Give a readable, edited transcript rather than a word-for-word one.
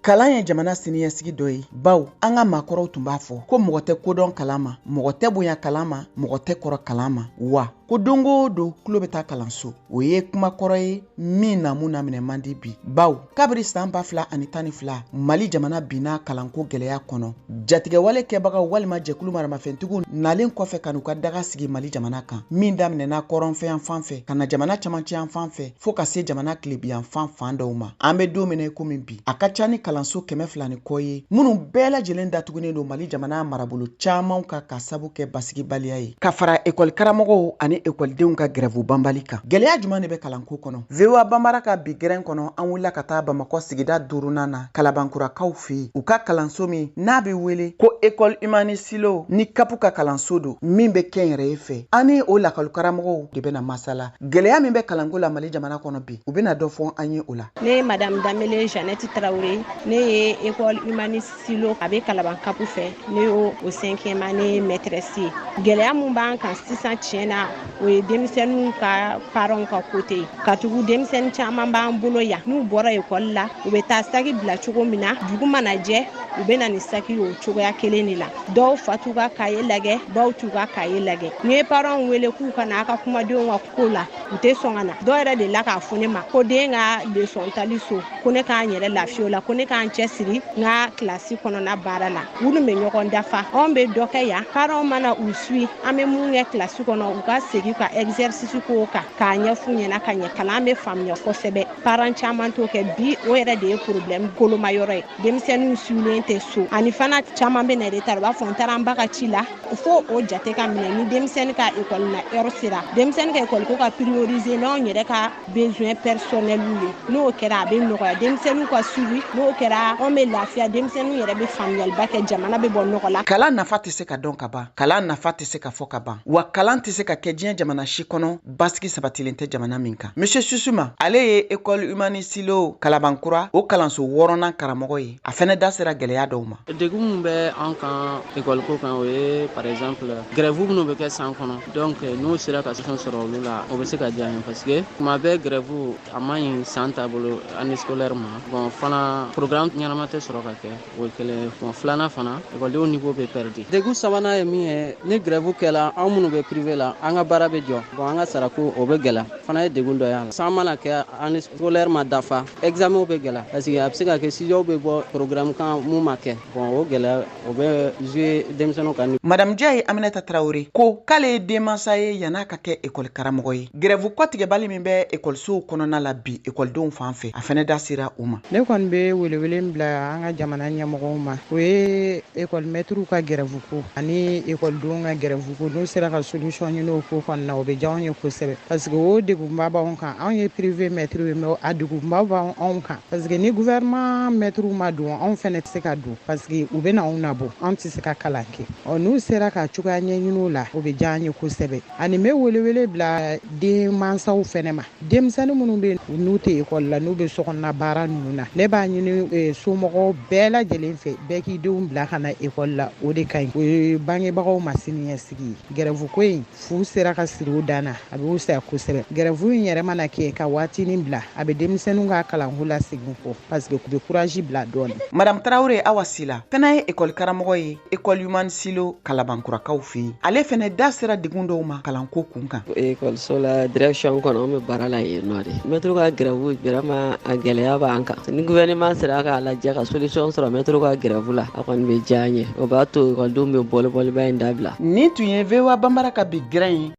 Kalan ye jamana siniɲɛsigi dɔ ye, bawo an ka maakɔrɔw tun b'a fɔ ko mɔgɔ tɛ kodɔn kalan ma, mɔgɔ tɛ bonya kalan ma, mɔgɔ tɛ kɔrɔ kalan ma, wa ko don o don tulo bɛ taa kalanso. O ye kuma kɔrɔ ye min namu na minɛ man di bi, bawo kabiri san 2012, Mali jamana binna kalanko gɛlɛya kɔnɔ. Jatigɛwale kɛbagaw walima jɛkulu maramafɛntigiw nalen kɔfɛ ka n'u ka daga sigi Mali jamana kan, min daminɛna kɔrɔnfɛ fan fɛ ka na jamana camancɛ fan fɛ fɔɔ ka se jamana tilebiyanfan fan dɔw ma. An bɛ don min na i komi bi, a ka ca ni kalanso 200 ni kɔ ye minnu bɛɛ lajɛlen datugunen don Mali jamana marabolo caman kan ka sabu kɛ basigibaliya ye, ka fara ekɔli karamɔgɔw ani ekɔlidenw ka gɛrɛfu banbali kan. Gɛlɛya jumɛn de bɛ kalanko kɔnɔ? VOA Banbara ka bi gɛrɛn kɔnɔ, an wulila ka taa Bamakɔ sigida duurunan na, Kalabankurakaw fɛ yen, u ka kalanso min n'a bɛ wele ko École Humaniste Silo ni CAP ka kalanso don min bɛ kɛnyɛrɛye fɛ. An ni o lakɔli karamɔgɔw de bɛna masala gɛlɛya min bɛ kalanko la Mali jamana kɔnɔ bi. U bɛna dɔ fɔ an ye o la. Ne ye Madame Danbele Jeannette Traoré, ne ye École Humaniste Silo, a bɛ Kalaban CAP fɛ. Ne y'o o cinquième année maîtresse ye. Gɛlɛya mun b'an kan sisan, tiɲɛ na, o ye denmisɛnninw ka parents ka côté ye, katugu denmisɛnnin caman b'an bolo yan, n'u bɔra ekɔli la, u bɛ taa saki bila cogo min na, dugu mana jɛ, u bɛ na ni saki ye o cogoya kelen de la. Dɔw fa t'u ka kaye lajɛ, dɔw t'u ka kaye lajɛ. N'i ye parents wele k'u ka na a ka kumadenw ka ko la, u tɛ sɔn ka na. Dɔw yɛrɛ de la k'a fɔ ne ma ko den ka leçon tali so, ko ne k'an yɛrɛ lafiya o la, ko ne k'an cɛsiri n ka kilasi kɔnɔna baara la. U dun bɛ ɲɔgɔn dafa. Anw bɛ dɔ kɛ yan, parents mana u suit, an bɛ mun kɛ kilasi kɔnɔ, u ka segin ka exercice k'o kan k'a ɲɛf'u ɲɛna ka ɲɛ, kalan bɛ faamuya kosɛbɛ. Parents caman t'o kɛ bi, o yɛrɛ de ye problème koloma yɔrɔ ye. Denmisɛnninw suilen tɛ so, ani fana caman bɛ na retard, u b'a fɔ n taara n ba ka ci la. Fo o jate ka minɛ ni denmisɛnnin ka ekɔli na heure sera, denmisɛnnin ka ekɔli ko ka prioriser n'anw yɛrɛ ka besoin personnel ye. N'o kɛra, a bɛ nɔgɔya denmisɛnninw ka suivi. N'o kɛra, anw bɛ lafiya, denmisɛnninw yɛrɛ bɛ faamuyaliba kɛ, jamana bɛ bɔ nɔgɔ la. Kalan nafa tɛ se ka dɔn ka ban, kalan nafa tɛ se ka fɔ ka ban, wa kalan tɛ se ka kɛ diɲɛ jamana si kɔnɔ basigi sabatilen tɛ jamana min kan. Monsieur Susuma, ale ye École Humaniste Silo Kalabankura o kalanso wɔɔrɔnan karamɔgɔ ye. A fɛnɛ da sera gɛlɛya dɔw ma. Degun min bɛ an kan ekɔliko kan, o ye par exemple grève minnu bɛ kɛ san kɔnɔ. Donc n'o sera ka solution sɔrɔ olu la, o bɛ se ka diya n ye, parce que tuma bɛɛ grève a man ɲi san taabolo année scolaire ma. Bon, fana programme ɲɛnama tɛ sɔrɔ ka kɛ, o ye kelen ye. Bon, filanan fana, ekɔlidenw niveau bɛ perdu. Degun sabanan ye min ye, ni grève kɛla, anw minnu bɛ privé la, an ka baara bɛ jɔ. Bon, an ka sarako o bɛ gɛlɛya fana, ye degun dɔ y'a la. San mana kɛ, année scolaire ma dafa, examen bɛ gɛlɛya, parce que a bɛ se ka kɛ sujet bɛ bɔ programme kan mun ma kɛ. Bon, o gɛlɛya o bɛ jouer denmisɛnninw kan. Madame Diaye Aminata Traoré ko k'ale ye denmansa ye yann'a ka kɛ ekɔli karamɔgɔ ye. Grève kɔtigɛbali min bɛ ekɔlisow kɔnɔna la bi ekɔlidenw fan fɛ, a fɛnɛ da sera u ma. Ne kɔni bɛ welewele bila an ka jamana ɲɛmɔgɔw ma, o ye ekɔli mɛtiriw ka grève ko ani ekɔlidenw ka grève ko. N'u sera ka solution ɲini o ko kɔni na, o bɛ diya anw ye kosɛbɛ, parce que o degunba b'anw kan. Anw ye privé mɛtiriw ye, mais a degunba b'anw kan, parce que ni gouvernement mɛtiriw ma don, anw fɛnɛ tɛ se ka don, parce que u bɛ na anw nabɔ, anw tɛ se ka kalan kɛ. Ɔ, n'u sera ka cogoya ɲɛɲini o la, o bɛ diya an ye kosɛbɛ. Ani n bɛ welewele bila denmansaw fɛnɛ ma, denmisɛnnin minnu bɛ yen n'u tɛ ekɔli la, n'u bɛ sokɔnɔna baara ninnu na, ne b'a ɲini somɔgɔw bɛɛ lajɛlen fɛ, bɛɛ k'i denw bila ka na ekɔli la, o de ka ɲi. O ye bangebagaw ma siniɲɛsigi ye. Grève ko in fu sera ka siri o dan na, a bɛ fisaya kosɛbɛ. Grève in yɛrɛ mana kɛ ka waatinin bila, a bɛ denmisɛnninw ka kalanko lasegin kɔ, parce que u bɛ courage bila dɔɔnin. Madame Traoré Awa Sila fana ye ekɔli karamɔgɔ ye École Humaniste Silo Kalabankurakaw fɛ yen. Ale fɛnɛ da sera degun dɔw ma kalanko kun kan. Ekɔliso la, direction kɔnɔ, an bɛ baara la yen nɔ de. Mɛtiriw ka grève, vraiment a gɛlɛya b'an kan. Ni gouvernement sera k'a lajɛ ka solution sɔrɔ mɛtiriw ka grève la, a kɔni bɛ diya an ye. O b'a to ekɔlidenw bɛ bɔli bɔliba in dabila. Nin tun ye VOA Banbara ka bi gɛrɛn ye.